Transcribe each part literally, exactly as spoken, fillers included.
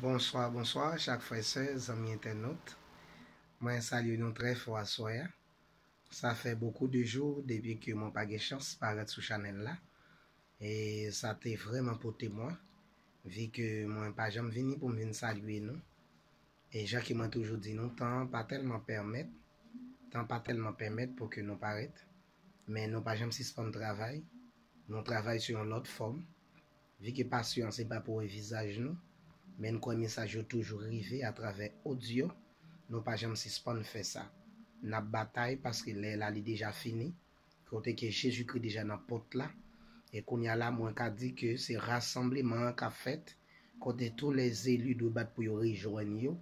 Bonswa, bonswa, chak frè, sè, zanmi entènot. Mwen salye nou trè fò aswè a. Sa fè bokou de jou depi ke mwen pa gen chans parèt sou chanèl la. E sa te vrèman pote mwen, vi ke mwen pa janm vini pou m vin salye nou. E jan ke mwen toujou di nou, tan an pa tèlman pèmèt, tan pa tèlman pèmèt pou ke nou parèt, men nou pa janm sispann travay. Nou travay sou yon lòt fòm. Vi ke pasyon an se pa pou wè vizaj nou, men n kwè mesaj yo toujou rive atravè odyo. Nou pa janm sispann fè sa. N ap batay paske lè la li deja fini, kote ke Jezikri deja nan pòt la. E kounye a la, mwen ka di ke se rasanbleman an k ap fèt, kote tou lè zeli dwe bat pou yo rejwenn yo,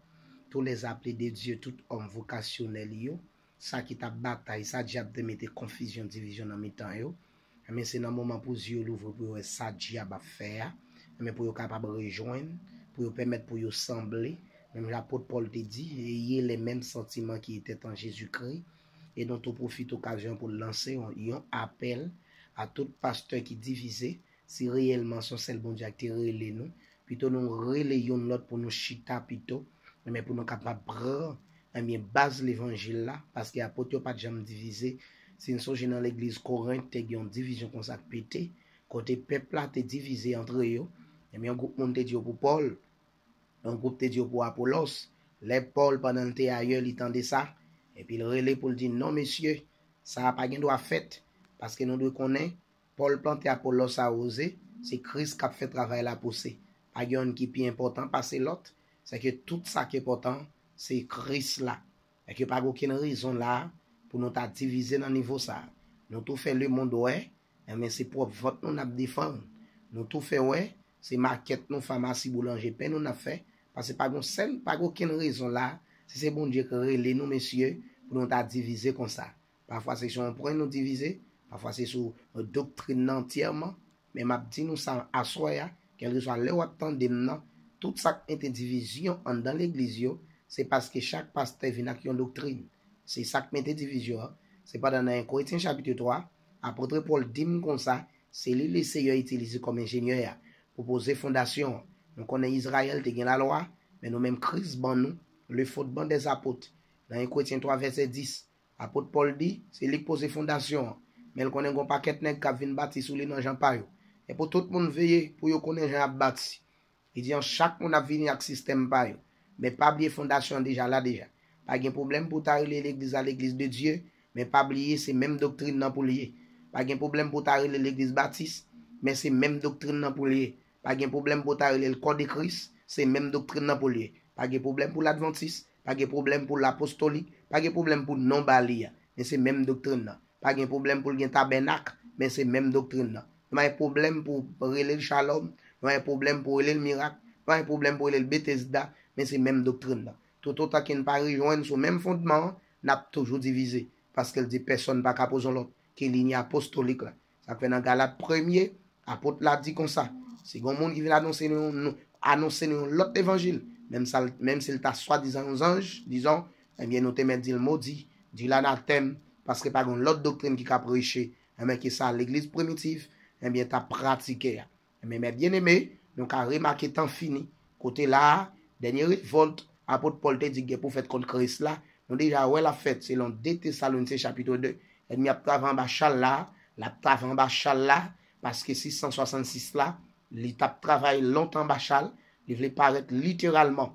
tou lè aple de Dye, tout òm vokasyonèl yo, sa ki t ap batay, sa dyab te mete konfizyon, divizyon nan mitan yo. Ebyen, se nan moman pou zye yo louvri pou yo wè sa dyab ap fè a, ebyen, pou yo kapab rejwenn, pou yo pèmèt pou yo sanble, menm jan apot Pòl te di, ayez les mêmes sentiments qui étaient en Jésus-Christ. E nou tou pwofite okazyon pou lanse yon, yon apèl a tout pastè ki divize, si reyèlman se yon sèl Bondye a ki te rele nou, pito nou rele youn lòt pou nou chita pito, men pou nou kapab pran, ebyen, baz levanjil la, paske apot yo pa t janm divize. Si n sonje nan legliz Korent, te gen yon divizyon konsa k pete, kote pèp la te divize antre yo, ebyen, yon gwoup moun te di yo pou Pòl, yon gwoup te di yo pou Apolòs. Lè Pòl, pandan l te ayè, li tande sa, epi l rele pou l di, non, mesye, sa a pa gen dwa fèt, paske nou dwe konnen, Pòl plante, Apolòs awoze, se Kris k ap fè travay la pouse. Pa gen yonn ki pi enpòtan pase lòt, se ke tout sa ki enpòtan, se Kris la. Èske pa gen okenn rezon la a pou nou ta divize nan nivo sa a? Nou tou fè lemonn wè, enben se pwòp vant nou n ap defann. Nou tou fè wè, se makèt nou, famasi, boulanje, pen nou n ap fè, paske pa gen sèl, pa gen okenn rezon la a, si se Bondye k rele nou, mesye, pou nou ta divize konsa. Pafwa se sou yon pwen nou divize, pafwa se sou doktrin nan antyèman. Men m ap di nou sa aswè a, kèlkeswa lè w ap tande m nan, tout sa k mete divizyon anndan legliz yo, se paske chak pastè vin ak yon doktrin. Se sa k mete divizyon an. Sepandan, nan en Korentyen chapit twa, apot Pòl di m konsa, se li Leseyè itilize kòm enjenyè a pou poze fondasyon an. Nou konnen Izrayèl te gen lalwa, men nou menm Kris ban nou le fondement des apôtres. Nan en Korentyen twa vèsè dis, Apot Pòl di, se li k poze fondasyon an. Men l konnen gen yon pakèt nèg k ap vin bati sou li nan jan pa yo. E pou tout moun veye pou yo konnen jan y ap bati. Li di an chak moun ap vini ak sistèm pa yo. Men pa bliye fondasyon an deja la deja. Pa gen pwoblèm pou w ta rele legliz la legliz de Dye, men pa bliye se menm doktrin nan pou l ye. Pa gen pwoblèm pou w ta rele legliz batis, men se menm doktrin nan pou l ye. Pa gen pwoblèm pou w ta rele l kò de Kris, se menm doktrin nan pou l ye. Pa gen pwoblèm pou l advantis, pa gen pwoblèm pou l apostolik, pa gen pwoblèm pou non ba li a, men se menm doktrin nan. Pa gen pwoblèm pou l gen tabènak, men se menm doktrin nan. Nou pa gen pwoblèm pou rele l Shalom, nou pa gen pwoblèm pou rele l Mirak, nou pa gen pwoblèm pou rele l Betesda, men se menm doktrin nan. Toutotan ke n pa rejwenn sou menm fondman an, n ap toujou divize, paske l di pèsonn pa ka poze yon lòt ke liy apostolik la. Sa k fè nan Galat premye, apot la di konsa, si gen yon moun ki vin anonse nou, nou, anonse nou yon lòt levanjil, menm sa, menm si l ta swadizan yon zanj, dizon, ebyen nou te mèt di l modi, di l anatèm, paske pa gen yon lòt doktrin ki ka preche, enben ke sa legliz primitif, enben t ap pratike a. Men, mè byeneme, nou ka remake tan fini. Kote la a, dènye revòlt apot Pòl te di gen pou fèt kont Kris la, nou deja wè l ap fèt selon de Tesalonisyen chapit de. Ènmi ap travay anba chal la, l ap travay anba chal la, paske sis san swasannsis la, li t ap travay lontan anba chal, li vle parèt literalman.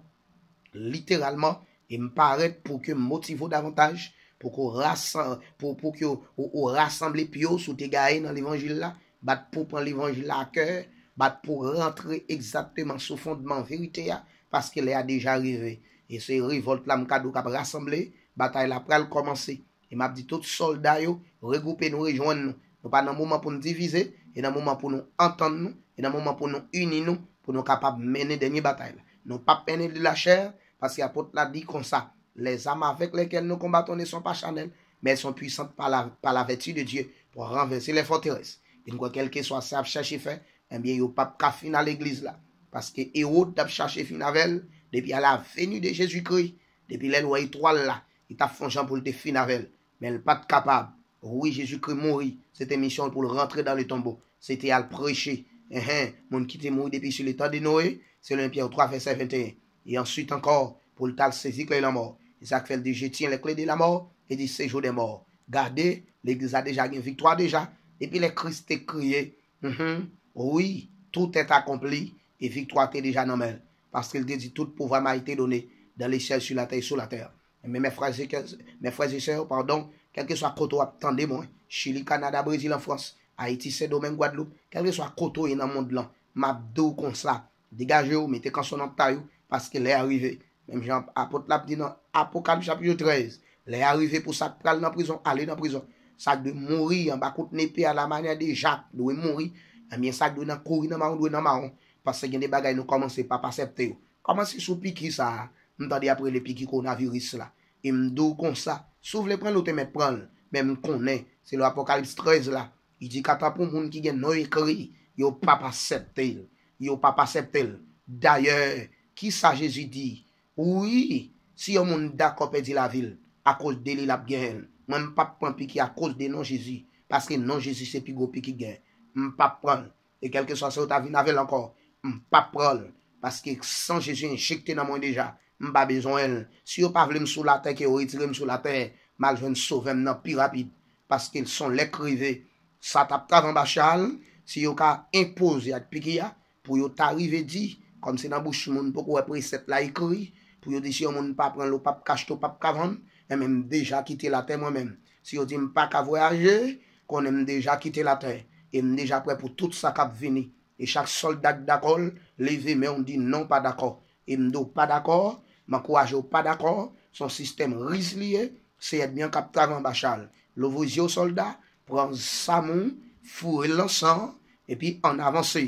Literalman, e m parèt pou ke m motive w davantaj, pou ke w rasan-, pou, pou ke w, w, w rasanble pye w si w te gaye nan levanjil la, bat pou w pran levanjil la a kè, bat pou w rantre egzakteman sou fondman verite a, paske lè a deja rive. E se revòlt la m ka di w k ap rasanble, batay la pral kòmanse. E m ap di tout sòlda yo, regwoupe nou, rejwenn nou. Nou pa nan moman pou n divize, e nan moman pou nou antann nou, e nan moman pou nou ini nou, pou nou kapab mennen dènye batay la. Nou p ap mennen li de la chè, paske apot la di konsa, les armes avec lesquelles nous combattons ne sont pas charnelles, mais elles sont puissantes par la, par la vertu de Dieu pour renverser les forteresses. Vin kwè kèlkeswa sa y ap chache fè, ebyen yo p ap ka fin a legliz la. Paske Ewòd t ap chache fin avè l depi a la veni de Jezikri, depi lè l wè etwal la, li t ap fè yon jan pou l te fin avè l. Men l pa t kapab. Wi, Jezikri mouri. Se te misyon l pou l rantre dans le tombeau. Se te al preche. Enhen, moun ki te mouri depi sou letan de Noye, selon Pyè twa vèsè venteyen. E answit ankò, pou l t al sezi kle lanmò. E sa k fè l di, je tiens les clés de la mort et du séjour des morts. Gade, legliz la deja gen viktwa deja. Epi lè Kris te kriye, mhm, wi, tout est accompli, e viktwa te deja nan men l. Paske l te di, tout pouvwa m'a été donné dans les cieux, sur la terre et sous la terre. Men mè frè e kè, mè frè e sè, padon, kèlkeswa kote w ap tande mwen, Chili, Kanada, Brezil, an Frans, Ayiti, Sendomeng, Gwadloup, kèlkeswa kote w ye nan mond lan, m ap di w konsa, degaje w, mete kanson nan tay ou, paske lè a rive. Menm jan apot la ap di nan Apokalips chapit trèz, lè a rive pou sa k pral nan prizon, ale nan prizon. Sa k dwe mouri anba kout nepe a la manyè de Jak, dwe mouri. Ebyen, sa k dwe nan kouri nan mawon, dwe nan mawon. Paske gen de bagay nou kòmanse p ap aksepte yo. Kòmanse sou piki sa a, m tande y ap rele piki kowonaviris la. E m di w konsa, si w vle pran l, ou te mèt pran l. Men m konnen, se lè Apokalips trèz la, li di kanta pou moun ki gen non ekri, yo p ap aksepte l. Yo p ap aksepte l. Dayè, kisa Jezi di? Wi, si yon moun dakò pèdi lavi l, akoz de li l ap genyen l. Mwen, m p ap pran piki akoz de non Jezi, paske non Jezi se pi gwo piki k genyen. M p ap pran l. E kèlkeswa sa yo ta vin avè l ankò, m p ap pran l. Paske san Jezi enjekte nan mwen deja, m pa bezwen l. Si yo pa vle m sou latè, ke yo retire m sou latè, m al jwenn Sovè m nan pi rapid. Paske l se yon lè k rive. Sa t ap travay anba cha l, si yo ka enpoze ak piki a, pou yo ta rive di, kòm se nan bouch moun poko wè presèp la ekri, pou yo di si yon moun pa pran l, ou p ap ka achte, ou p ap ka vann, enben m deja kite latè mwen menm. Si yo di m pa ka vwayaje, konnen m deja kite latè, e m deja prè pou tout sa k ap vini. E chak sòlda k dakò l, leve men w, di non, pa dakò. E m di w pa dakò, m ankouraje w pa dakò, se yon sistèm riz li ye, se ènmi an k ap travay anba cha l. Louvri zye w sòlda, pran zam ou, foure l nan san, epi ann avanse.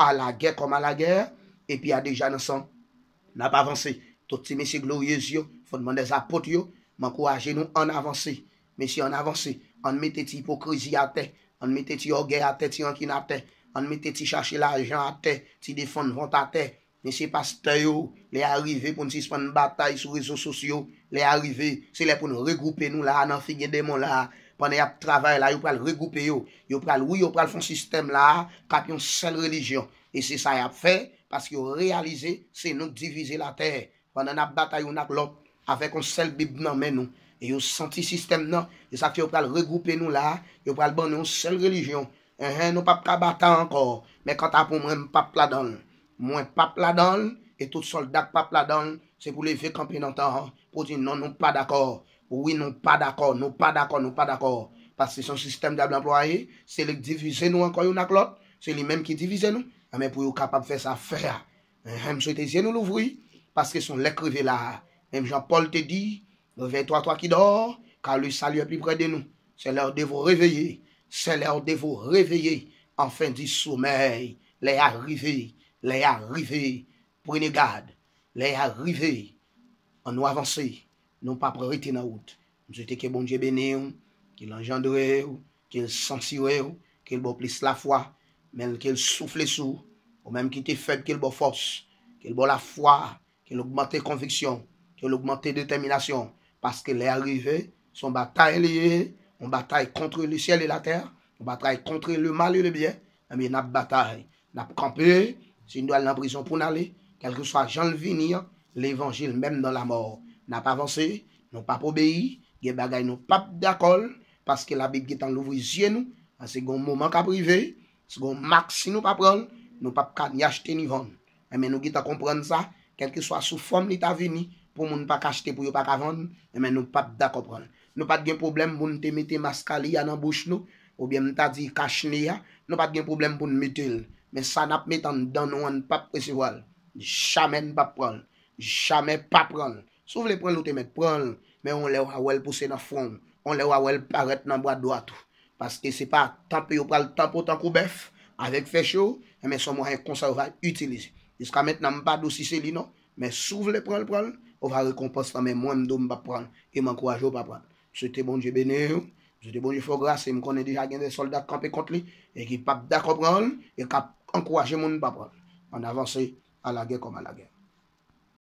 Alagè kòm alagè, epi a deja nan san. N ap avanse. Tout ti mesye gloryez yo, fondman dèzapot yo, m ankouraje nou ann avanse. Mesye, ann avanse. Ann mete ti ipokrizi atè. Ann mete ti ògèy atè, ti rankin atè. Ann mete ti chache lajan atè, ti defann vant atè. Mesye pastè yo, lè a rive pou n sispann batay sou rezo sosyo. Lè a rive, se lè pou n regwoupe nou la a nan figi demon la a. Pandan y ap travay la, yo pral regwoupe yo. Yo pral, wi, yo pral fè yon sistèm la a k ap yon sèl relijyon. E se sa y ap fè, paske yo reyalize se nou k divize latè. Pandan n ap batay youn ak lòt, avèk yon sèl Bib nan men nou, e yo santi sistèm nan, e sa k fè yo pral regwoupe nou la a, yo pral ban nou yon sèl relijyon. Enhen, nou p ap ka batay ankò. Men kanta pou mwen, m p ap ladan l. Mwen p ap ladan l, e tout sòlda k p ap ladan l, se pou leve kanpe nan tan an, pou di non, nou pa dakò. Wi, nou pa dakò, nou pa dakò, nou pa dakò. Paske se yon sistèm dyab la anplwaye, se li k divize nou ankò youn ak lòt, se li menm ki divize nou. Enben pou yo kapab fè sa, fè a. Enhen, m swete zye nou louvri, paske se yon lè k rive la a. Menm jan Pòl te di, réveille-toi, toi qui dors, car le salut est plus près de nous. C'est l'heure de vous réveiller. C'est l'heure de vous réveiller. Enfin du sommeil. Lè a rive. Lè a rive. Prenez garde. Lè a rive. Ann nou avanse. Nou p ap rete nan wout. M swete ke Bondye beni w, ke l anjandre w, ke l santire w, ke l ba w plis lafwa, men ke l soufle sou w. Ou menm ki te fèb, ke l ba w fòs, ke l ba w lafwa, ke l ogmante konviksyon, ke l ogmante detèminasyon. Paske lè a rive, se yon batay li ye, yon batay kont le syèl e latè, yon batay kont le mal e le byen. Ebyen, n ap batay, n ap kanpe, si n dwe al nan prizon pou n ale, kèlkeswa jan l vini an, levanjil menm nan lamò. N ap avanse, nou p ap obeyi, gen bagay nou p ap dakò l, paske Labib gentan louvri zye nou, paske gen yon moman k ap rive, si gen yon mak, si nou pa pran l, nou p ap ka ni achte ni vann. Enben nou gentan konprann sa, kèlkeswa sou fòm li ta vini, pou moun pa ka achte, pou yo pa ka vann, enben nou p ap dakò pran l. Nou pa t gen pwoblèm pou n te mete maskali a nan bouch nou, oubyen m ta di kach ne a, nou pa t gen pwoblèm pou n mete l. Men sa n ap mete anndan nou an, n p ap resevwa l. Jamè n p ap pran l. Jamè pa pran l. Si w vle pran l, ou te mèt pran l, men yon lè w a wè l pouse nan fwon w, yon lè w a wè l parèt nan bwa dwat ou. Paske se pa tanpe yo pral tanpe w tankou bèf, avèk fèch yo, enben se yon mwayen konsa yo va itilize. Jiska mentnan, m pa di w si se li non, men si w vle pran l, pran l, ou va rekonpans lan, men mwen, m di w m p ap pran l, e m ankouraje w pa pran l. M swete Bondye beni w, m swete Bondye fè w gras, e m konnen deja gen de sòlda k kanpe kont li, e ki p ap dakò pran l, e k ap ankouraje moun pa pran l. Ann avanse, alagè kòm alagè.